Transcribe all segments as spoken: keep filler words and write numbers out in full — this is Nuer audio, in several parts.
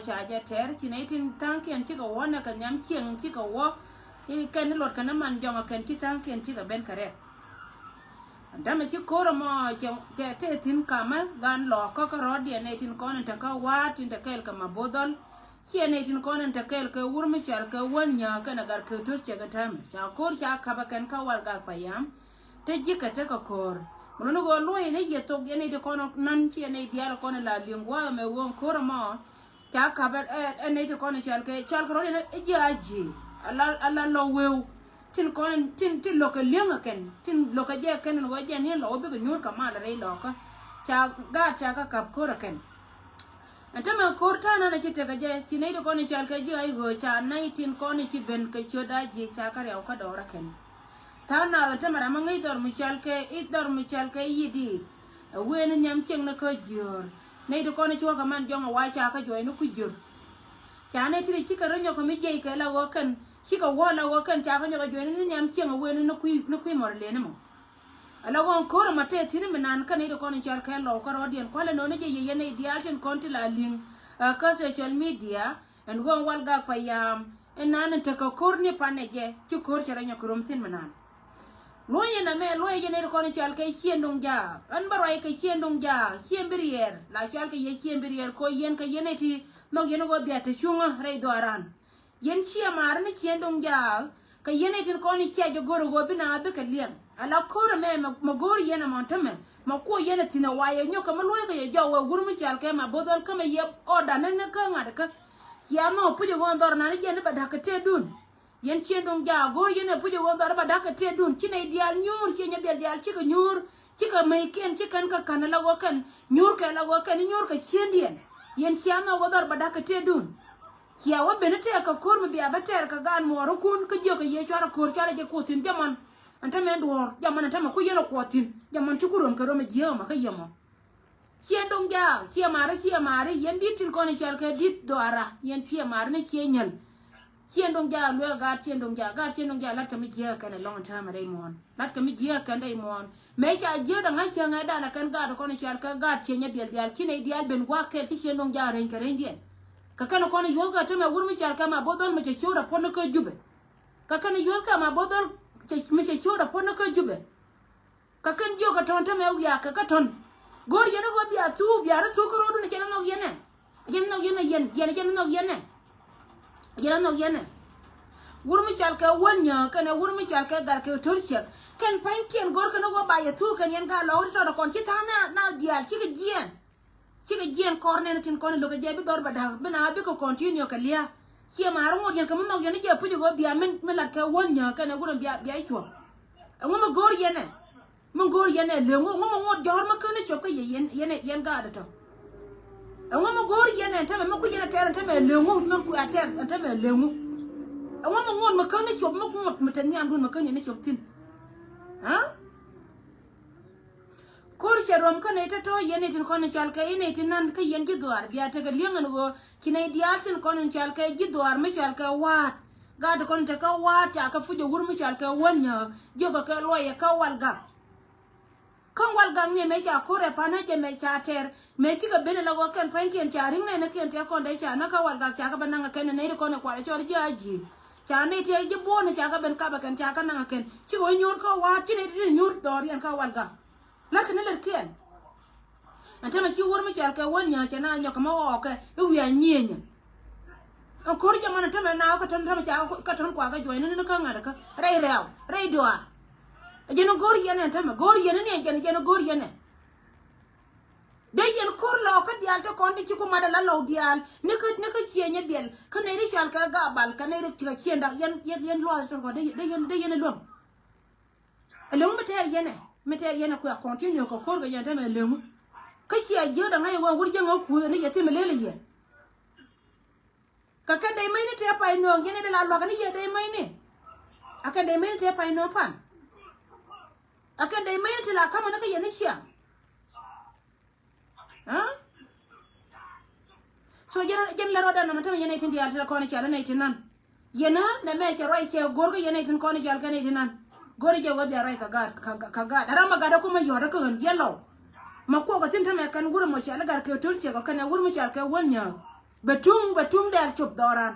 Ca jɛ tɛr ci nɛy tin tha̱a̱ŋkiɛn cikɛ wä nɛ kɛ nhiam cieŋ cikɛ wä. I̱ kɛn ni luɔt kɛn ni man jɔŋ kɛn ci tha̱a̱ŋkiɛn cikɛ ben kɛ rɛp. Ɛn tämɛ ci ko̱r ɛmɔ cɛ tɛ tɛ thi̱n kamä gan lɔɔkä kä rɔ̱diɛn nɛy tin kɔn in te kä wa̱a̱ tin te kɛɛl kɛ ma bo̱o̱th dhɔl. Ciɛ nɛy tin kɔn in te kɛɛl kɛ wur mi cɔal kɛ wän nyääk kɛnɛ gat kɛ to̱r cɛ kɛ täämɛ ca ko̱r ca kapä kɛn kä wal gak payam. Te ji̱ kɛ tekɛ ko̱r mi luni ɣöö luɔ̱c ni yɛ thok yɛn nɛy ti kɔn nan ciɛ nɛy diaal kɔn in la li̱eŋ gua̱a̱th ɛmɛ ɣöö ko̱r ɛmɔ. Ca kap ɛ ɛ nɛy ti kɔn cɔal kɛ cɔal kɛ rɔ̱diɛn ɛ ji̱ a ji̱ ala ala lɔ weu. Tin kɔn tin tin lo̱k kɛ li̱eŋ ɛ kɛn tin lo̱k kɛ jɛ kɛn in ɣöö jɛ ni lɔ wä bikɛ nyuur kɛ mal rɛy lɔkä. Ca gaat ca kɛ kap ko̱r ɛ kɛn. Ɛn tämɛ ko̱r ta̱a̱ nan a ci tekɛ jɛ ci nɛy ti kɔn cɔal kɛ ji̱ a i̱ ɣöö ca nɛy tin kɔn ci ben kɛ ciöt a ji̱ ca kɛ riaw kä dɔɔr ɛ kɛn. Tha̱a̱ŋ na ɣän tämɛ ram mi ŋäc dhɔr mi cɔal kɛ i̱ dhɔr mi cɔal kɛ i̱ yi̱ diit. Ɛ wëë ni nhiam cieŋ ni kä jiöör nɛy ti kɔn i̱ cuɔ̱ɔ̱k kɛ man jɔŋ ɛ wa̱a̱ ca kä juɔc ni kui̱ jiöör. Ca nɛy ti ti cikɛ rɔ nyɔk kɛ mi jiɛc kɛ la ɣöö kɛn cikɛ wä la ɣöö kɛn ca kä nyɔk ɛ juɔc ni nhiam cieŋ ɛ wëë ni ni kui̱ ni kui̱ mɔr lëë ni mɔ. Ala ɣöö ko̱r ɛmɔ tëë thi̱n mi naan kä nɛy ti kɔn i̱ cɔal kɛ lɔw kä rɔ̱diɛn kualɛ nööni jɛ yiëë yɛn nɛy diaal tin kɔn ti la li̱ŋ. Kä social media ɛn ɣöö wal gak payam. Ɛn naan in tekɛ ko̱r ni panɛ jɛ ci ko̱r cɛ rɔ nyɔk kɛ rom thi̱n mi naan. Luɔ̱nyɛ nɛmɛ luɔ̱nyɛ jɛ nɛy ti kɔn i̱ cɔal kɛ cieŋ duŋ jaak ɛn bä ruac kɛ cieŋ duŋ jaak cieŋ bi riɛɛr la cɔal kɛ yɛ cieŋ bi riɛɛr kɛ ɣöö yɛn kɛ yɛn nɛy ti nhɔk yɛn ɣöö bia te cuŋä rɛy dhɔaaran. Yɛn ciɛ maari ni cieŋ duŋ jaak kɛ yɛn nɛy tin kɔn i̱ cia jɛ go̱r ɣöö bi na bikɛ liɛŋ ala ko̱r ɛmɛ mɛ go̱o̱r yɛn ɛmɔ tämɛ. Mɛ kuɔ yɛn ɛ thi̱n ɛ wayɛ nyɔk kɛ mi luɔ̱ckɛ yɛ jɔw ɛ wur mi cɔal kɛ ma bo̱th dhɔl kä mɛ yɛ ɔɔdan ni ni kä ŋa̱t kä. Cia nhɔk puc ɛ ɣöö dhɔr nani jɛn ni bɛ da̱k kɛ tëë duun. Yɛn cieŋ duŋ jaak go̱o̱r yɛn ɛ puc ɛ ɣöö dhɔr bɛ da̱k kɛ tëë duun ci nɛy diaal nyuur ciɛ nyɛ biɛl diaal cikɛ nyuur. Cikɛ mɛykiɛn ci kɛn kɛ ka̱n ala ɣöö kɛn nyuur kɛ la ɣöö kɛn nyuur kɛ ciëndiɛn. Yɛn cia nhɔk ɣöö dhɔr bɛ da̱k kɛ tëë duun. Cia wä ben i̱ tɛɛk kɛ ko̱r mi bia bä tɛɛr kɛ gaan muɔɔrikun kä jiök kɛ yiëë cuarɛ ko̱r cuarɛ jɛ kuɔth thi̱n jɛ mɔn. Ɛn tämɛ ɛn duɔ̱ɔ̱r jɛ mɔn ɛn tämɛ ku yɛn ɛ kuɔth thi̱n jɛ mɔn ci ku röm kɛ röm ɛ jiääk ɛmɔ kä yɛ mɔ. Ciɛ do̱ŋ jaak ciɛ ma̱a̱ri ciɛ ma̱a̱ri yɛn di̱t tin kɔn i̱ cɔal kɛ di̱t dhɔaara yɛn ciɛ ma̱a̱ri ni ciɛ nyäl. Ciɛ do̱ŋ jaak luɛk gaat ciɛ do̱ŋ jaak gaat ciɛ do̱ŋ jaak la̱t kɛ mi jiääk kɛn ɛlɔ̱ŋ ɛn täämɛ rɛy muɔ̱ɔ̱n la̱t kɛ mi jiääk kɛn rɛy muɔ̱ɔ̱n. Mëë ca jiääk da̱ŋ ŋa̱c cäŋ ɛ da̱a̱n ɛ kɛn gaat kɔn i̱ cɔal kɛ gaat ciɛ nyɛ biɛl diaal ci nɛy diaal ben gua̱a̱k kɛɛl ci ciɛ do̱ŋ jaak reny kɛ reny diɛn. Kɛ kɛn kɔn i̱ yuɔ̱thkɛ tämɛ wur mi cɔal kɛ ma bo̱th dhɔl mi cɛ ciööt ɛ puɔ̱n ni kä Jubɛ. Kɛ kɛn i̱ yuɔ̱thkɛ ma bo̱th dhɔl mi cɛ ciööt ɛ puɔ̱n ni kä Jubɛ. Kɛ kɛn jiök kɛ tɔ̱n tämɛ wiak kɛ kä tɔ̱n. Go̱o̱r yɛn i̱ ɣöö bia thuuk bia rɔ thuuk kä ro̱o̱dun ɛ jɛn ɛ nhɔk yɛn ɛ. Ɛ jɛn ɛ nhɔk yɛn ɛ yɛn ɛ jɛn ɛ nhɔk yɛn ɛ. Ɛ jɛn ɛ nhɔk yɛn ɛ. Wur mi cɔal kɛ wän nyääk kɛnɛ wur mi cɔal kɛ gat kɛ to̱r ciɛk. Kɛn pa̱nykiɛn go̱o̱r kɛn i̱ ɣöö ba yɛ thuuk kɛn yɛn gaat lɔɔk ti tɔɔt ɛ kɔn ci tha̱a̱ŋ na na diaal cikɛ jiɛɛn. Cikɛ jiɛɛn kɔr nɛn tin kɔn i̱ lo̱kɛ jɛ bi dhɔr bɛ da̱k bi na bikɛ continue kɛ lia̱a̱. Ciɛ ma̱a̱r ŋot yɛn kɛ mi nhɔk yɛn i̱ jɛ puc i̱ ɣöö bia min mi lat kɛ wän nyääk kɛnɛ wurɛ bia bia cuɔ̱p. Ɛŋu mi go̱o̱r yɛn ɛ? Mi go̱o̱r yɛn ɛ leŋu ŋu mi ŋot jɔ̱ɔ̱r mi ken ni cuɔ̱p kä yɛ yɛn yɛn yɛn gaat ɛ tɔ̱. Ɛŋu mi go̱o̱r yɛn ɛ ɛn tämɛ mi kui̱ yɛn ɛ tɛr ɛn tämɛ leŋu mi kui̱ a tɛr ɛn tämɛ leŋu. Ɛŋu mi ŋot mi ken ni cuɔ̱p mi ŋot mi te nhiamdun mi ken yɛn ni cuɔ̱p thi̱n. Aa? Ko̱r cɛ ruɔm kä nɛy tɔ̱tɔ̱ yɛn nɛy tin kɔn i̱ cɔal kɛ i̱ nɛy tin nan kä yɛn ji̱ dhuaar bia tekɛ li̱eŋ ɛn ɣöö ci nɛy diaal tin kɔn in cɔal kɛ ji̱ dhuaar mi cɔal kɛ wa̱a̱t. Gaat ti kɔn in te kä wa̱a̱t ca kɛ puc ɛ wur mi cɔal kɛ wän nyääk jiökɛ kɛ luɔyɛ kä wal gak. Kä wal gak ni mëë ca ko̱r ɛ pa̱n ɛ jɛ mëë ca tɛr mëë cikɛ ben ɛ la ɣöö kɛn pa̱nykiɛn ca ri̱ŋ nɛn ɛ kiɛn tɛk kɔn dee ca näk kä wal gak ca kɛ bä naŋ ɛ kɛn ɛ nɛy ti kɔn ɛ kual ɛ cɔl ji̱ a ji̱. Ca nɛy tëë ji̱ buɔ̱ɔ̱n ca kɛ ben kap ɛ kɛn ca kɛ naŋ ɛ kɛn cikɛ wä nyuur kä wa̱a̱t ci nɛy ti ti nyuur dhɔriɛn kä wal gak. La̱t kɛ ni lät kiɛn. Ɛn tämɛ ci wur mi cɔal kɛ wän nyääk cɛ na nyɔk kɛ ma ɣɔɔkɛ i̱ wi̱i̱ a nyieenyɛ. Ɛn ko̱r jɛ man ɛn tämɛ na kä tɔ̱n tämɛ ca kä tɔ̱n kuakä juɔ̱ɔ̱ny ni ni kä ŋa̱t kä rɛy rɛw rɛy duaar. Ɛ jɛn go̱o̱r yɛn ɛn tämɛ go̱o̱r yɛn ni ɛn jɛn jɛn go̱o̱r yɛn ɛ. Dee yɛn ko̱r lɔɔkä diaal te kɔn di ci ku mat ala lɔw diaal ni kä ni kä ciɛ nyɛ biɛl kä nɛy ri cɔal kɛ gabal kä nɛy ri kɛ ciɛnda yɛn yɛn yɛn luath tɔn kɔ dee yɛn dee yɛn luäŋ. Ɛ leŋu mi tɛɛr yɛn ɛ mi tɛɛr yɛn ɛ kuɛ continue kɛ ko̱r kɛ yɛn te mɛ leŋu. Kä ciɛ jiöt ɛ ŋa̱c ɛ wä wur jäŋ ɛ kuuth ɛ ni yɛ thim ɛ lel ɛ yɛn. Kɛ kɛn dee mecni tëë pay nööŋ yɛn in la luakä ni yɛ dee mecni. A kɛn dee mecni tëë pay nööŋ pan. A kɛn dee mecni ti la ka̱mä ni kä yɛn ni ciaŋ. Aa? So jɛn jɛn lɛ rɔɔdan nɔmɔ tämɛ yɛn nɛy tin diaal ti la kɔn i̱ cia lɛ nɛy tin nan. Yɛn aa nɛ mɛ cɛ ruac cɛ go̱r kä yɛn nɛy tin kɔn i̱ cia lɛ kɛ nɛy tin nan. Go̱r i̱ jɛ wä bia ruac kɛ gaat kɛ gaat a ram a gat a kumä yɔ̱ɔ̱t a kä ɣän yɛn lɔw. Ma kuɔk a thi̱n tämɛ kɛn wur ɛmɔ cia lɛ gat kɛ to̱r ciɛk ɔ kɛn ɛ wur mi cia lɛ kɛ wän nyääk. Bɛ tuŋ, bɛ tuŋ dɛɛl cop dhɔran.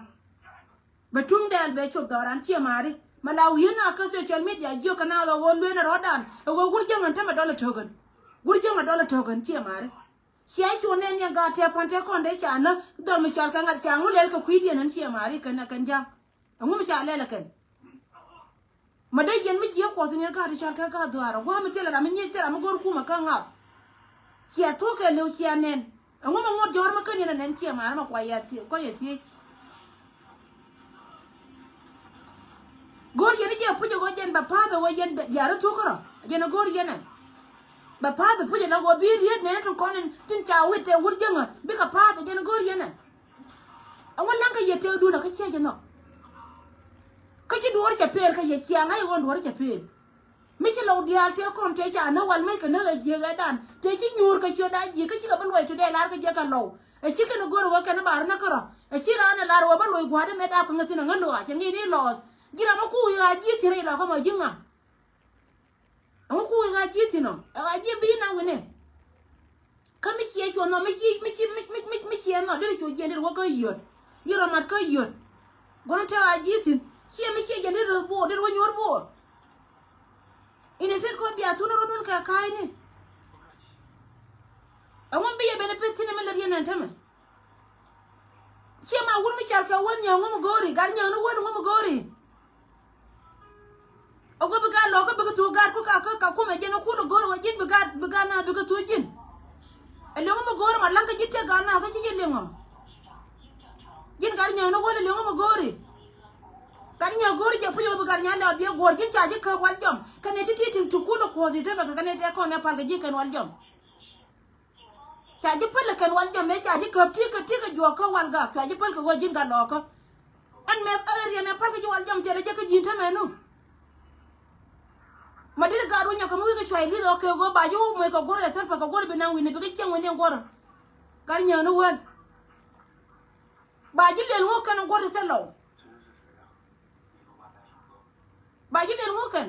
Bɛ tuŋ dɛɛl bɛ cop dhɔran ciɛ mari. Ma la wi̱i̱n a kä social media jiök kɛ naath ɛ ɣöö lueen ɛ rɔ̱dan ɛ ɣöö wur jäŋ ɛn tämɛ dɔl ɛ tökän. Wur jäŋ ɛ dɔl ɛ tökän ciɛ mari. Cia cuɔ̱n nɛn yɛn gaat tɛɛ pan tɛɛ kɔn dee ca nä dhɔl mi cɔal kɛ ŋa̱t ca ŋu lɛl kɛ kui̱diɛn ɛn ciɛ mari kɛn ɛ kɛn ja̱ŋ. Ɛŋu mi ca lɛl ɛ kɛn? Ma dee yɛn mi jiɛ kuɔth in yɛn gaat ti cɔal kɛ gaat dhuaarä gua̱a̱ mi thilɛ ram mi nyiec thilɛ ram mi go̱r kumɛ kä ŋa̱th. Cia thuɔ̱k kɛ lëw cia nɛn. Ɛŋu mi ŋuɔ̱t jɔ̱ɔ̱r mi kän yɛn ɛ nɛn ciɛ ma̱a̱r ma kua yɛ thiec kɔc yɛ thiec. Go̱r yɛn i̱ jɛ puc ɛ ɣöö jɛn bɛ pa̱a̱th ɛ ɣöö yɛn bɛ diaar i̱ thuɔ̱k kärɔ jɛn ɛ go̱r yɛn ɛ. Bɛ pa̱a̱th ɛ puc ɛ la ɣöö bi riet nɛn i̱ tin kɔn in tin ca wit ɛ wur jäŋä bikɛ pa̱a̱th ɛ jɛn ɛ go̱r yɛn ɛ. Ɛŋu la̱ŋ kɛ yɛ tëëkdun ɛ kä ciɛ jɛ nhɔk. Kä ci duɔ̱ɔ̱r cɛ pëël kä yɛ ciaŋ ŋa̱c ɣöö duɔ̱ɔ̱r cɛ pëël. Mi ci lɔw diaal tëë kɔn tëë ca näk wal mec kɛ näk ɛ jiëk ɛ dan tëë ci nyuur kɛ ciöt a jiëk kä cikɛ bi luɔc tu dee lar kä jiɛk kɛ lɔw. Ɛ ci kɛn ɛ go̱r ɣöö kɛn ɛ bar näk kärɔ ɛ ci raan ɛ lar ɣöö bä luɔc gua̱a̱r dee mɛ dap kɛ ŋäth thi̱n ɛ ŋäth luɔc ɛ ŋi̱i̱n i̱ lɔɔth. Ji̱ ram ɛ kuuc ɣaa ji̱ thi̱n rɛy lɔkä mɔ ji̱ ŋa. Ɛŋu kuuc ɣaa ji̱ thi̱n ɔ ɛ ɣaa ji̱ bi naŋ wi̱ni. Kä mi ciɛ cuɔ̱n nhɔk mi ci mi ci mi mi mi mi ciɛ nhɔk deri cu jiɛn deri wä kä yöt. Yöt rɔ mat kä yöt. Gua̱n te a ji̱ thi̱n ciɛ mi ciɛ jiɛn deri röth bo̱o̱r deri wä nyuɔ̱r bo̱o̱r. Ini set kɔn bia thun rɔ̱dun kɛ ka̱a̱cni. Ɛŋu bi yɛ ben a pet thi̱n ɛmɛ lät yɛn ɛn tämɛ. Ciɛ ma wur mi cal kɛ wän nyɛ ŋum go̱o̱ri gat nyɛ ni wän ŋum go̱o̱ri. Ɛ guɔ bi gat lɔkä bikɛ thuk gat ku ka kä ka kumɛ jɛn ɛ kun ɛ go̱r ɣöö ji̱n bi gat bi gat na bikɛ thuk ji̱n. Ɛ liŋ mi go̱r ma laŋ kä ji̱ tëk gat na kä ci ji̱ liŋ ɔ. Ji̱n gat nyääk ni wäl ɛ liŋ mi go̱ri. Gat nyääk go̱r jɛ puc ɣöö bi gat nyääk lɛ ɔ biɛ guɔ̱ɔ̱r ji̱n ca ji̱ käp wal jɔm kɛ nɛy ti ti ti ti kun ɛ kuɔth i̱ te bɛ kɛ kɛ nɛy tɛ kɔn ɛ pal kɛ ji̱ kɛn wal jɔm. Ca ji̱ päl ɛ kɛn wal jɔm mëë ca ji̱ käp ti̱i̱ kɛ ti̱i̱ kɛ juɔk kä wal gak cua ji̱ päl kɛ ɣöö ji̱n gat lɔɔkä. Ɛn mɛ area mɛ päl kɛ ji̱ wal jɔm tɛl ɛ jɛ kä ji̱n tämɛ nu. Ma deri gaat wä nyɔk kɛ mi wi̱i̱ kɛ cua ilith ɔ kɛ ɣöö ba ji̱ wä moc kɛ guɔ̱r ɛ thäl pɛ kɛ guɔ̱r bi naŋ wi̱ni bi kɛ cieŋ wi̱ni guɔ̱r. Gat nyääk ni wän. Ba ji̱ lel ŋuk kɛn guɔ̱r ti thäl lɔw. Ba ji̱ lel ŋuk kɛn.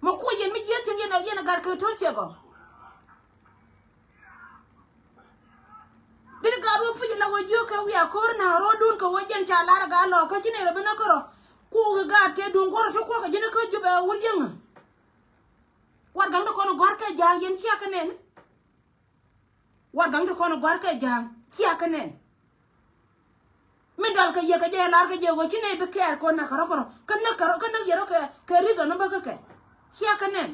Ma kuɔ yɛn mi jiääk thi̱n yɛn ɛ, yɛn ɛ gat kɛ to̱l ciɛ gɔ̱. Deri gaat wä puc la wä jiök kɛ wiaa ko̱r na̱a̱ ro̱o̱dun kɛ wä jɛn ca lar ɛ gaat lɔɔkä ci nɛy rɔ bi näk kärɔ. Kuɔk i̱ gaat kɛ duŋ guɔ̱r ti kuɔk ɛ ji̱n kä jup ɛ wur yäŋä. Warɛgaŋ ti kɔn gɔ̱a̱r kɛ ja̱a̱ŋ yɛn ciɛ kɛ nɛn. Warɛgaŋ ti kɔn gɔ̱a̱r kɛ ja̱a̱ŋ ciɛ kɛ nɛn. Min dɔl kɛ yɛ kɛ jɛ lar kɛ jɛ wä ci nɛy bi kɛɛr kɔn nak kärɔ kärɔ kä näk kärɔ kä näk yɛ rɔ kɛ kɛ ri̱t ɔn bä kä kɛ. Ciɛ kɛ nɛn.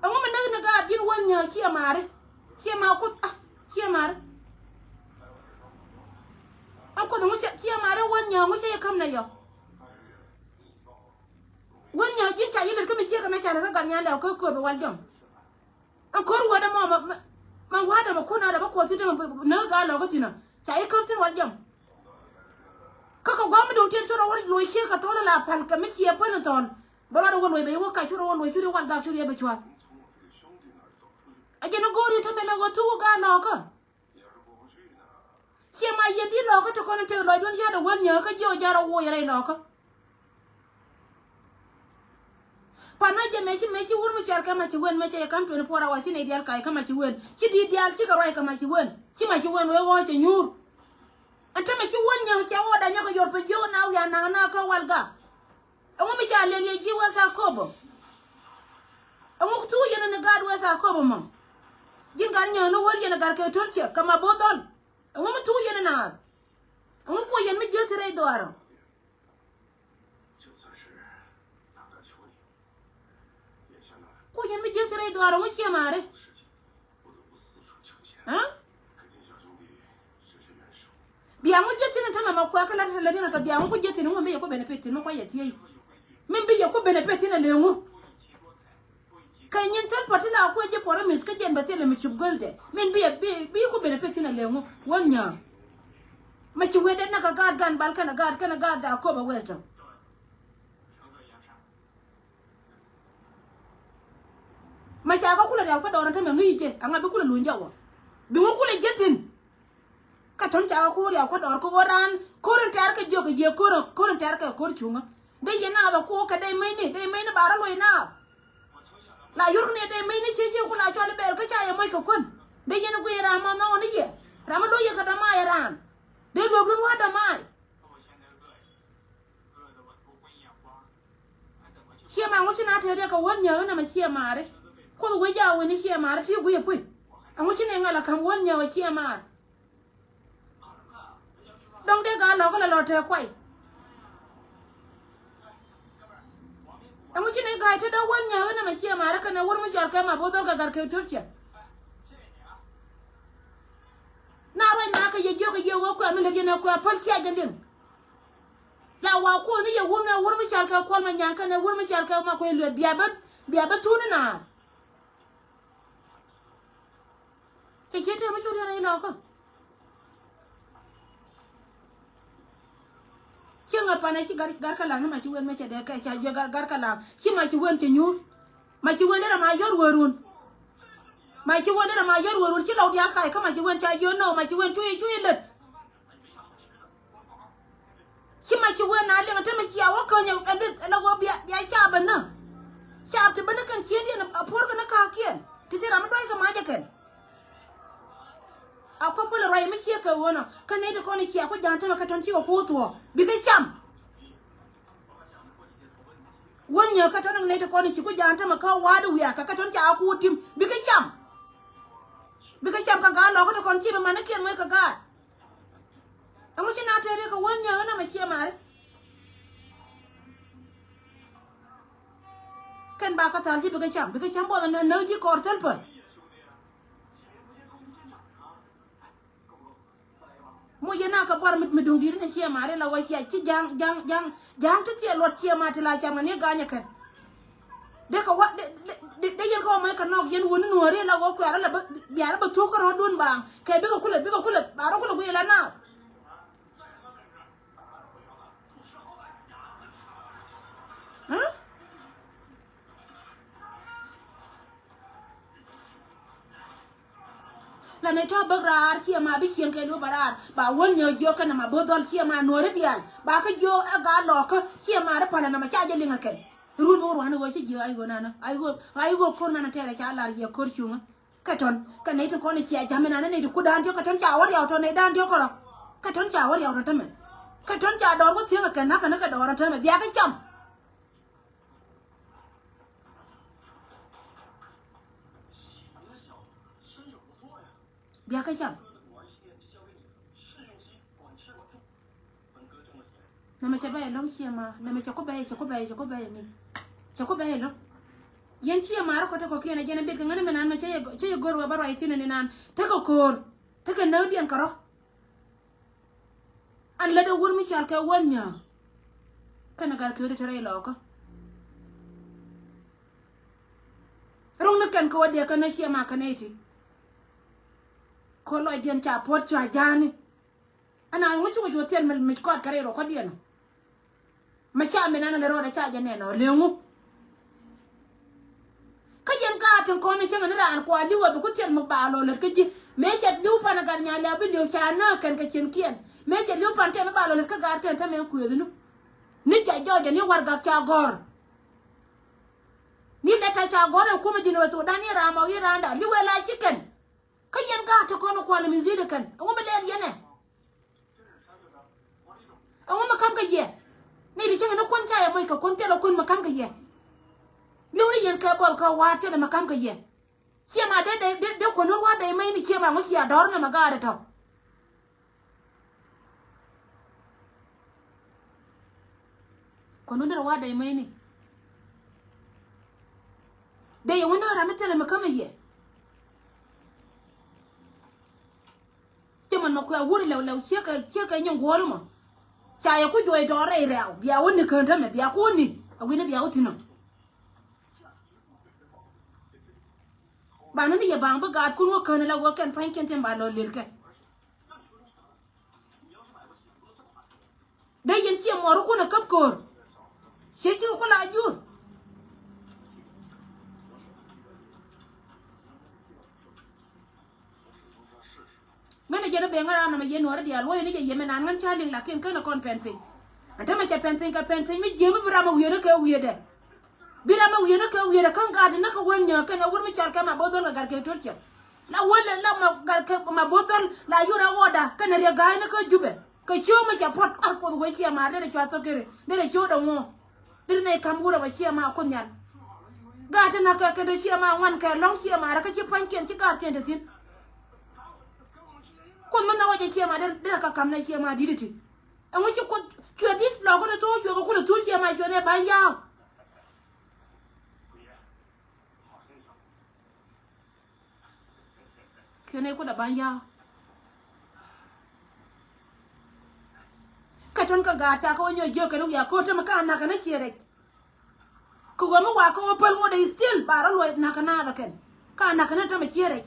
Ɛŋu mi näk ni gaat ji̱n wän nyääk ciɛ maari. Ciɛ ma kuth a ciɛ maari. Ɛn kuoth ɛŋu ciɛ maari wän nyääk ɛŋu ciɛ yɛ käm nɛ yɔ. Wän nyääk ji̱n ca yɛ lät kä mi ciɛ kɛ mɛ ca lät kä gat nyan lɛw kä kööp ɛ wal jɔm. Ɛn ko̱r wädɛ mɔ ma ma wa̱dɛ ma kun adɛ bä kuɔth thi̱n te ma näk gat lɔkä thi̱n a ca yɛ käm thi̱n wal jɔm. Kä kɛ gua̱a̱m mi do̱ŋ tiɛt cu rɔ wä loc ciek kɛ thɔl ala pal kɛ mi ciɛ päl in thɔl. Bä ruat wä loc bɛ yɛ wä kac cu rɔ wä loc cu rɔ wal gak cu rɔ yɛ bɛ cua̱. A jɛn a go̱o̱r in tämɛ la wä thuk gat lɔkä. Ciɛ ma yɛn di lɔkä ti kɔn in tek lɔcdun ya̱t a wän nyääk kä jiɛ wä ja̱r a woc rɛy lɔkä. Pan nɔ jɛ mɛ ci mɛ ci wur mi cɔal kɛ ma ci wen mɛ cɛ yɛ kam twenty four hours ci nɛ diaal kac kä ma ci wen ci di diaal cikɛ ruac kɛ ma ci wen ci ma ci wen wee ɣɔɔ cɛ nyuur. Ɛn tämɛ ci wän nyääk cɛ ɣɔɔ da nyɔk kɛ yor pɛ jiök na wiaa naŋ na kä wal gak. Ɛŋu mi ca lel yɛ ji̱ wes a köpä. Ɛŋu thuk yɛn ni gaat wes a köpä mɔ. Ji̱n gat nyääk ni wäl yɛn a gat kɛ töl ciɛk kɛ ma bo̱o̱th dhɔl. Ɛŋu mi thuk yɛn ni naath. Ɛŋu kuɔ yɛn mi jiäk ti rɛy dhɔaarä. Ku yɛn mi jiäk ti rɛy dhuaar ŋu ciɛ maari. Aa? Bia ŋu jiäk thin tämɛ ma kuɛ kä lat lat lat bia ŋu ku jiäk thin ŋu mi yɛ ku benefit thin mi kuɛ yɛ thiey. Min bi yɛ ku benefit thin a lëë ŋu. Kɛ nyin thil pɔt ti la kuɛ ji̱ promise kä jɛn bɛ thilɛ mi cup göldɛ. Min bi yɛ bi bi ku benefit thin a lëë ŋu wän nyääk. Ma ci wee det na kɛ gaat gan bal kɛnɛ gaat kɛnɛ gaat da köpɛ wee tɔ. Ma ca kä kulɛ riaw kä dɔɔr in te mɛ ŋi̱i̱c jɛ aŋa bi kulɛ luny jɛ wä. Bi ŋu kulɛ jiäk thi̱n. Kä tɔ̱n ca kä ko̱r riaw kä dɔɔr kä ɣöö raan ko̱r in tɛ̈r kɛ jiök kɛ yiëë ko̱r ko̱r in tɛ̈r kɛ ko̱r cuŋä. Dee yɛ naath ɛ ko̱r kɛ dee mecni dee mecni ba rɔ luɔc naath. La yurkni dee mecni ciec ciec ku la cɔl i̱ bɛɛl kä ca yɛ moc kɛ kuän. Dee yɛn guiy ram ma nhɔk ni yɛ. Ram mi lo̱c yɛ kɛ dämaay ɛ raan. Dee luɔk dun wa̱a̱ dämaay. Ciɛ ma ŋuci na tëë riɛk kɛ wäl nyääk inɛ mɛ ciɛ maari. Kuoth wec jaa wen ni ciɛ maari ti guiy ɛ puc. Ɛŋu ci ni ŋäl a ka̱m wäl nyääk ɛ ciɛ maar. Dɔ̱ŋ dee gaa lɔ̱k kɛ lɛ lɔ tɛɛ kuay. Ɛŋu ci ni ga̱a̱c te dee wäl nyääk inɛ mɛ ciɛ maari kɛnɛ wur mi cɔal kɛ ma bo̱o̱th dhɔl kɛ gat kɛ to̱r ciɛ. Na ruac na kɛ yɛ jiök kɛ yɛ wä kuɛ mi lät yɛn ɛ kuɛ päl cia jɛ liŋ. La wa kuɔth ni yɛ wun ɛ wur mi cɔal kɛ Kuɔl Manyaŋ kɛnɛ wur mi cɔal kɛ ma kuɛ lueth bia bä bia bä thun ni naath. Cɛ ciet tëë mi cu riɛn rɛy lɔkä. Cieŋ a panɛ ci gar, gar kä laŋ ni ma ci wen mɛ cɛ dee kɛ ca jiɛ gar, gar kä laŋ. Ci ma ci wen cɛ nyuur. Ma ci wen derɛ ma yɔt wärun. Ma ci wen derɛ ma yɔt wärun ci lɔw diaal kac kä ma ci wen ca jiɛ nɔ ma ci wen cuyi cuyi lät. Ci ma ci wen na liŋ a tämɛ cia wä käny ɛ luth ɛ la wä bia, bia cap ɛ nä. Cap ti ben ni kɛn ciëŋdiɛn a puɔr kɛn ni ka̱a̱kiɛn. Ti thil ram mi duac kɛ mac ɛ kɛn. A kuäp kulɛ ruac mi ciek kɛ ɣöö nɔ kä nɛy ti kɔn i̱ cia ku ja̱a̱ŋ tämɛ kä tɔ̱n cikɛ kuur thuɔ̱ɔ̱k bikɛ cam. Wän nyääk kä tɔ̱n nɛy ti kɔn i̱ ci ku ja̱a̱ŋ tämɛ kä wa̱a̱ di wiakä kä tɔ̱n ca kuur ti̱m bikɛ cam. Bikɛ cam kɛ gaat lɔ̱kä ti kɔn ci bi manikiɛn muec kɛ gaat. Ɛŋu ci na tëë riɛk kɛ wän nyääk inɛ mɛ ciɛ maari. Kɛn ba kä thal ji̱ bikɛ cam bikɛ cam buɔth nä ji̱ kɔɔr thäl päl. Moc yɛn na kɛ buar mi duŋ di̱t inɛ ciɛ maari la wä cia ci ja̱a̱ŋ ja̱a̱ŋ ja̱a̱ŋ ja̱a̱ŋ ti thiɛ luɔt ciɛ ma ti la cam kɛ ni ga̱a̱nyɛ kɛn. Dee kɛ wa dee dee dee yɛn kɛ wa mɔc kɛ nɔɔk yɛn wuni nuɔ̱ɔ̱ri la wä kuɛ̈rä la bä biarä bä thuɔ̱k kärɔ̱dun baaŋ kɛ bikɛ kulɛ bikɛ kulɛ ba rɔ kulɛ guiy la naath. La nɛy tɔ̱ bäk raar ciɛ ma bi cieŋ kɛ li̱w bä raar ba wän nyɛ jiök kɛnɛ ma bo̱th dhɔl ciɛ ma nuɔ̱ɔ̱ri diaal ba kä jiök ɛ gaa lɔɔkä ciɛ ma ri palä nɛmɛ ca jɛ liŋ ɛ kɛn. Run bi wä ruani ɣöö ci jiök ay ɣöö nanä ay ɣöö ay ɣöö ko̱r nanä tɛɛrɛ ca lar yɛ ko̱r cuŋä. Kɛ tɔ̱n kɛ nɛy ti kɔn i̱ cia ja̱m inanä nɛy ti kut da̱a̱n diɔ̱k kɛ tɔ̱n ca wä riaw tɔ̱ nɛy da̱a̱n diɔ̱k kärɔ̱. Kɛ tɔ̱n ca wä riaw tɔ̱ tämɛ. Kɛ tɔ̱n ca dɔɔr wä thiäŋ ɛ kɛn na̱kä ni kɛ dɔɔr ɛ tämɛ bia kɛ cam. Bia kɛ cam. Nɛmɛ cɛ bɛy ɛlɔ̱ŋ ciɛ ma nɛmɛ cɛ ku bɛy cɛ ku bɛy cɛ ku bɛy ni. Cɛ ku bɛy ɛlɔ̱ŋ. Yɛn ciɛ ma rɔ kɔ tekɔ kiɛn ɛ jɛn ɛ bit kɛ ŋäni mi nan mɛ cɛ yɛ gör wɛ bä ruac thi̱n ni nan tekɛ ko̱o̱r. Tekɛ nääkdiɛn kɛ rɔ. An lät ɛ wur mi cal kɛ wän nyä. Kɛnɛ gat kɛ ɣöö ti te rɛy lɔɔkä. Ro̱ŋ ni kɛn kɛ wä diɛ kɛn ɛ ciɛ ma kɛn ɛ ti. Kɛ lɔcdiɛn ca puɔ̱t ca ja̱a̱ni. Ɛn a ŋuc ci wä cuɔ thil mi mic kɔat kɛ rɛy rɔ kɔdiɛn. Mɛ ca min ɛn a lɛ rɔɔdɛ ca jɛ nɛn ɔ leŋu. Kä yɛn gaat tin kɔn ni cäŋɛ ni raan kua li̱w a bi ku thil mi ba lɔ lät kä ji̱ mëë cɛ li̱w pan a gat nya lɛ a bi li̱w ca nääk kɛn kɛ cienkiɛn mëë cɛ li̱w pan tɛm mi ba lɔ lät kä gaat kɛn tɛmɛ kuëëthinu. Ni ca jɔɔcɛ ni warɛgak ca gɔ̱r. Ni lɛt a ca gɔ̱r ɛ kumɛ ji̱n wä thokdan ni raan mɔk i̱ raanda li̱w ɛ la ji̱ kɛn. Kä yɛn gaat ti kɔn kualɛ mi li̱t ɛ kɛn ɛŋu mi lɛl yɛn ɛ. Ɛŋu mi ka̱m kɛ yɛ. Ni ti cäŋɛ ni kuän ca yɛ moc kɛ kuän thilɛ kuän mi ka̱m kɛ yɛ. Li̱w ni yɛn kɛ bɔl kɛ wa̱a̱ thilɛ mi ka̱m kɛ yɛ. Ciɛ ma dee dee dee kuän wä wa̱a̱ dee mec ni ciɛ ma ŋuc cia dɔ̱r ni ma gaat ɛ tɔ̱. Kɔn wä derɛ wa̱a̱ dee mec ni. Dee yɛ wä ni ram mi thilɛ mi ka̱m kɛ yɛ. Cä män mɛ kuɛ wur lɛw lɛw ciekɛ ciekɛ nyin guɔ̱ɔ̱r mɔ. Ca yɛ ku juɔc dɔɔr rɛy rɛw bia wä ni kään tämɛ bia ku wä ni a wi̱ni bia wä thi̱n ɔ. Banɛ ni yɛ baŋ bi gaatkun wä kään la wä kɛn pa̱nykiɛn tin ba lɔ lëlkɛ. Dee yɛn ciɛ muɔɔrikun ɛ käp ko̱o̱r. Ciɛ cikɛ ku la jur. Ŋän ɛ jɛn ɛ ben ŋän ran nɔmɔ yɛn nuɔɔri diaal luɔ̱c ni jɛ yɛmɛ naan ŋän ca liŋ lakin ken ɛ kɔn pɛn piny. Ɛn tämɛ cɛ pɛn piny kɛ pɛn piny mi jiääm mi bi ram ɛ wiee ni kɛ wiee dɛ. Bi ram ɛ wiee ni kɛ wiee dɛ kä ŋa̱a̱t ni kɛ wän nyääk kɛn ɛ wur mi cɔal kɛ ma bo̱th dhɔl kɛ gat kɛ to̱r cɛ. La wälɛ la ma gat kɛ ma bothɔl la yurɛ ɣɔɔda kɛnɛ riɛ ga̱a̱cni kä Jubɛ. Kɛ cio̱o̱k mi cɛ puɔt ar Kuoth wee ciɛ ma derɛ cua thok kiri derɛ cio̱o̱k dɛ ŋuɔ. Derɛ nɛ kam wurɛ bɛ ciɛ ma Kuoth Nhial. Gaat ti näk kɛ kɛn dee ciɛ ma ŋuan kɛ lɔ̱ŋ ciɛ ma rɛ kä ci pua̱nykiɛn ci gaatkiɛn te thi̱n. Kuoth mi nhɔk wä jɛ ciɛ ma derɛ kɛ kam nɛ ciɛ ma di̱t ti. Ɛŋu ci Kuoth cuɛ di̱t lɔkä ti thok cuɛ kɛ kulɛ thul ciɛ ma cuɛ nɛ ba̱ny ya̱a̱k. Kiɛn ɛ kudɛ ba̱ny ya̱a̱. Kä tun kä gaat ca kä wä nyɔk jiök kɛn wiaa ko̱r tämɛ ka nakä ni ciɛ rɛc. Kɛ ɣöö mi wakä wä päl ŋuɔ̱t ɛ still ba rɔ luɔc nakä naath ɛ kɛn. Ka nakä ni tämɛ ciɛ rɛc.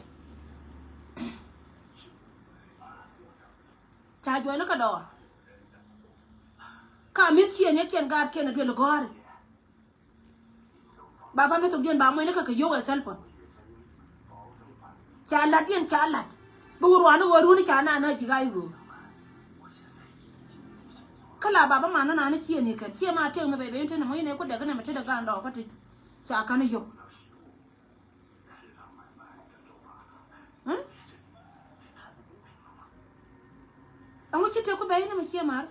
Ca juɔc ni kä dɔɔr. Ka mi̱th ciɛ nyɛ kiɛn gaat kiɛn ɛ duël gɔ̱a̱ri. Ba pam ni thok diɛn ba muɔ̱c ni kä kɛ yio̱w ɛ thäl puɔ̱t. Ca la̱t diɛn ca la̱t. Bi wä ruaani ɣöö runi ca naan na ji̱ ɣa̱c ɣöö. Kä la baba man ni naan ni ciëëni kɛn ciɛ ma tëk mi bɛy bɛy ni te ni muɔ̱c ni ku dɛk ni mi te dee gaan dɔɔk kä ti. Ca ka̱n ni yop. Ɛŋu ci tëk ku bɛy ni mi ciɛ mar.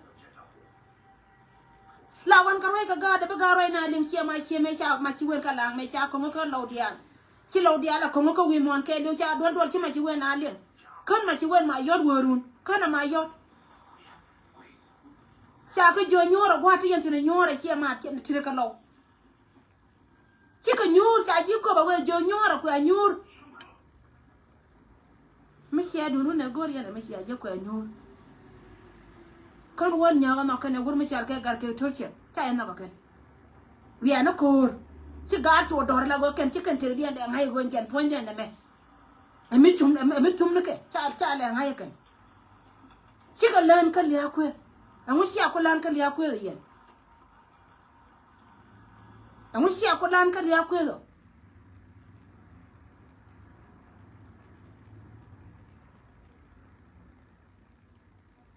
La wan kä ruac kä gaat dee bi gaat ruac na liŋ ciɛ ma ciɛ mëë ca ma ci wen kä la̱a̱ŋ mëë ca ko̱ŋä kä lɔw diaal. Ci lɔw diaal a ko̱ŋä kä wi̱i̱ muɔ̱ɔ̱n kɛɛliw ca duɔl duɔl ci ma ci wen na liŋ. Kän ma ci wen ma yɔt wä run kän a ma yɔt. Ca kä jiö nyuɔ̱ɔ̱r a gua̱a̱t ti yɛn tin a nyuɔ̱ɔ̱r a ciɛ ma tin a ti ri kä lɔw. Cikɛ nyuur ca ji̱ köp a wee jiök nyuur a kuɛ a nyuur. Mi cia dun wun ɛ go̱r yɛn ɛ mi cia ji̱ kuɛ a nyuur. Kän wän nyääk ɛnhɔk kɛn ɛ wur mi cal kɛ gar kɛ to̱r ciɛk ca yɛ nhɔk ɛ kɛn. Wiaa ni ko̱o̱r ci gaat cuɔ dɔ̱r la go̱ kɛn ci kɛn tëkdiɛn dɛ ŋa̱c ɛ ɣöö jɛn puɔ̱nydiɛn ɛmɛ. Ɛmi cum ɛmi thum ni kɛ ca ca lɛ ŋa̱c ɛ kɛn. Cikɛ lään kä lia̱a̱ kueth ɛŋu cia ku lään kä lia̱a̱ kueth yɛn. Ɛŋu cia ku lan kä lia̱a̱ kueth ɔ.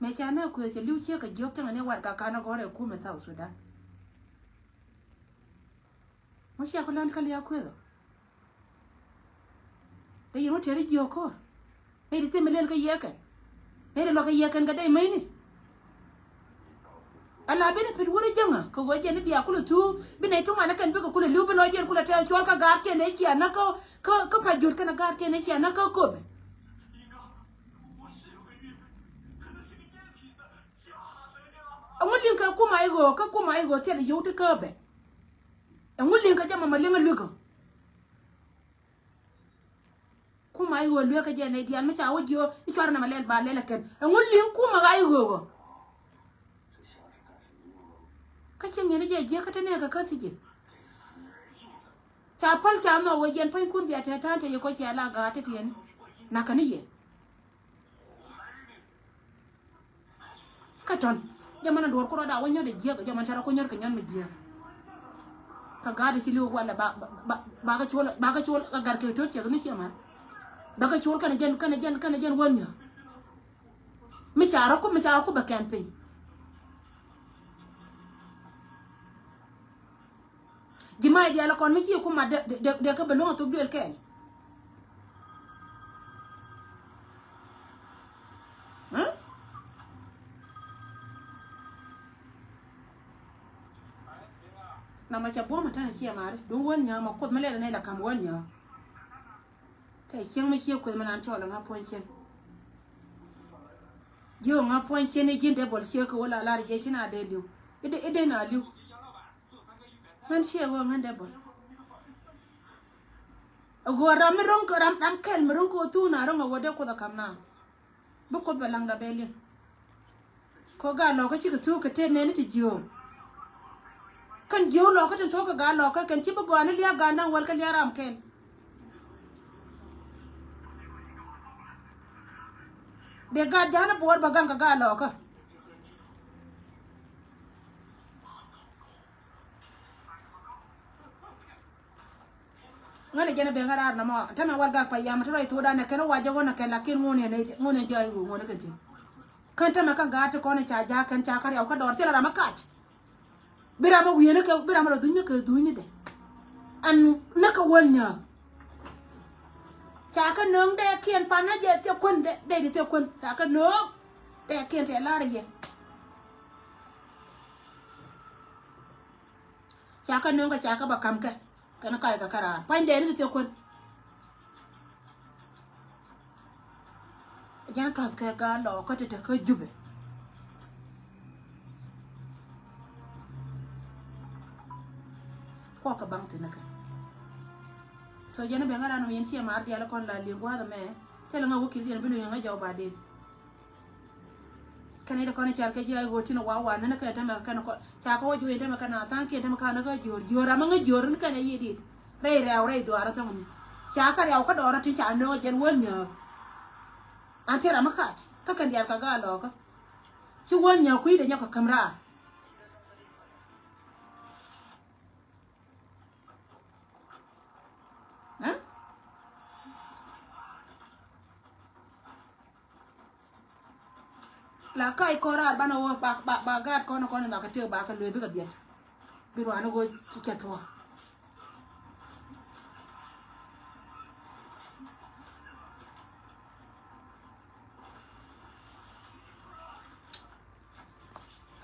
Mëë ca nɛ kueth cɛ li̱w ciek kɛ jiök cäŋɛ ni warɛgak kan ɛ gɔ̱rɛ kumɛ South Sudan. Ŋu cia ku lan kä lia̱a̱ kueth ɔ. Dee yɛn wä tɛri jiök ko̱r. Nɛy ti thim mi lel kä yiɛkɛn. Nɛy ti luɔk kä yiɛkɛn kɛ dee mecni. Ala bini pit wuri jäŋä kɛ ɣöö jɛn i̱ bia kulɛ thuu bi nɛy thuŋan kɛn bikɛ kulɛ li̱w bi lɔc jɛn kulɛ tɛth cuɔl kä gaatkiɛn ëë cia näk kä kä Pajut kɛnɛ gaatkiɛn ëë cia näk kä Köpɛ. Ɛŋu liŋ kɛ kuma i̱ ɣöö kä kuma i̱ ɣöö thil i̱ yio̱w ti Köpɛ. Ɛŋu liŋ kɛ jɛ mama liŋ i̱ lui̱kä. Kuma i̱ ɣöö lueekä jɛ nɛy diaal mi ca wä jiö i̱ cuarɛ nɛmɛ lɛl ba lɛl ɛ kɛn. Ɛŋu li̱ŋ kuma ɣa̱c i̱ ɣöö ɣöö. Kä cieŋ yɛn i̱ jɛ jiäk kä te nɛɛkä kä thi̱ji̱n. Ca päl ca nhɔk wee jiɛn puɔ̱nykun bia te ta̱a̱n te yɛ kɔ cia la gaat te tiɛni. Nakä ni yɛ. Kä tɔn jɛ mɛn a duɔ̱ɔ̱r ku rɔɔda wä nyɔt ɛ jiäk jɛ mɛn ca rɔ ku nyɔt kɛ nyɔt mi jiäk. Kä gaat ci li̱w walɛ ba ba ba kä col ba kä col kä gat kɛ to̱r ciɛk ni ciɛ mɛn. Ba kä col kɛnɛ jɛn kɛnɛ jɛn kɛnɛ jɛn wä mi̱ä. Mi ca rɔ ku mi ca rɔ ku bɛ kɛn piny. Ji̱ mac diaal kɔn mi ci kum ma dee dee dee kä bɛ luäŋ a thok duël kɛɛl. Na ma ca buɔ̱m a ta̱n a ciɛ mari duŋ wän nyää ma kuoth mi lɛl a nɛy la ka̱m wän nyää. Tɛ cieŋ mi ciɛ kueth mi nan cɔl a ŋa puɔ̱ny cien. Ji̱ ɣöö ŋa puɔ̱ny cien i̱ ji̱n dee bɔl ciek kɛ wä la lar jiɛ ci na dee li̱w i̱ dee i̱ dee na li̱w. Ŋän ciɛ ɣöö ŋän dee bɔl. Ɛ ɣöö ram mi ro̱ŋ kɛ ram ram kɛl mi ro̱ŋ kɛ ɣöö thuun a ro̱ŋ ɛ ɣöö dee kuoth ɛ ka̱m na. Bi kuoth bɛ laŋda bɛ liŋ. Kɛ ɣöö gaa lɔkä cikɛ thuuk kɛ tëë nɛɛni ti jiöör. Kɛn jiöör lɔkä tin thuɔ̱k kɛ gaa lɔkä kɛn ci bi gɔaa ni lia̱a̱ gaa naŋ wäl kɛ lia̱a̱ ram kɛn. Dee gat ja̱a̱n i̱ buɔɔr bä gaŋ kɛ gaa lɔkä. Ŋäni jɛn i̱ ben ŋäraar nɔmɔ tämɛ wal gak pa yam ti rɔy thokdan ɛ kɛn i̱ wa jɛ ɣɔn ɛ kɛn lakin ŋun yɛn ŋun yɛn jɛ i̱ wu ŋun ɛ kɛn ti. Kän tämɛ kä gaat ti kɔn i̱ ca jaak kɛn ca kä riaw kä dɔɔr thilɛ ram ɛ kac. Bi ram a wi̱i̱ni kɛ bi ram a rɔ dhu̱nyni kɛ dhu̱nyni dɛ. Ɛn näk kɛ wäl nyääk. Ca kɛ nööŋ dɛɛkiɛn pan nä jɛ thiek kuän, dɛ, dɛ di thiek kuän. Ca kɛ nööŋ dɛɛkiɛn tɛ lar yɛ. Ca kɛ nööŋ kɛ ca kɛ bä kam kɛ. Kɛn kac kɛ kɛ raar. Pua̱ny dɛɛni di thiek kuän. Jɛn tuath kɛ gaa lɔɔkä ti te kä Jubɛ. Kuɔk kɛ baŋ thi̱n kɛ. So jɛn ben ŋa̱ran mi yɛn ciɛ mar diaal kɔn la liŋ gua̱a̱th ɛmɛ. Thilɛ ŋa wä ki̱n diɛn bi luŋ yɛn ŋa jɔw ba den. Kɛn i̱ ti kɔn i̱ cal kɛ ji̱ a i̱ ɣöö tin ɛ wa wa nɛn kɛn tämɛ kɛn kɔn ca kɛ wä juɔ̱ɔ̱c in tämɛ kɛn a tha̱a̱ŋ kiɛn tämɛ ka̱n ɛ kä jiöör jiöör ram ɛ ŋä jiöör in kɛn ɛ yiëë dit. Rɛy rɛw rɛy dɔaar ɛ thäŋ mi ca kɛ rɛw kä dɔɔr ɛ tin ca nööŋ ɛ jɛn wäl nyääk. An thiɛ ram ɛ kac kä kɛn diaal kɛ gaa lɔɔkä. Ci wäl nyääk kui̱dɛ nyɔk kɛ käm raar. Ɛ? La kac kɔn raar banɛ wä ba, ba, ba gaat kɔn kɔn in dhɔk kɛ tëë ba kɛ luee bikɛ biɛt. Bi ruani wä ci cɛ thuɔ̱k.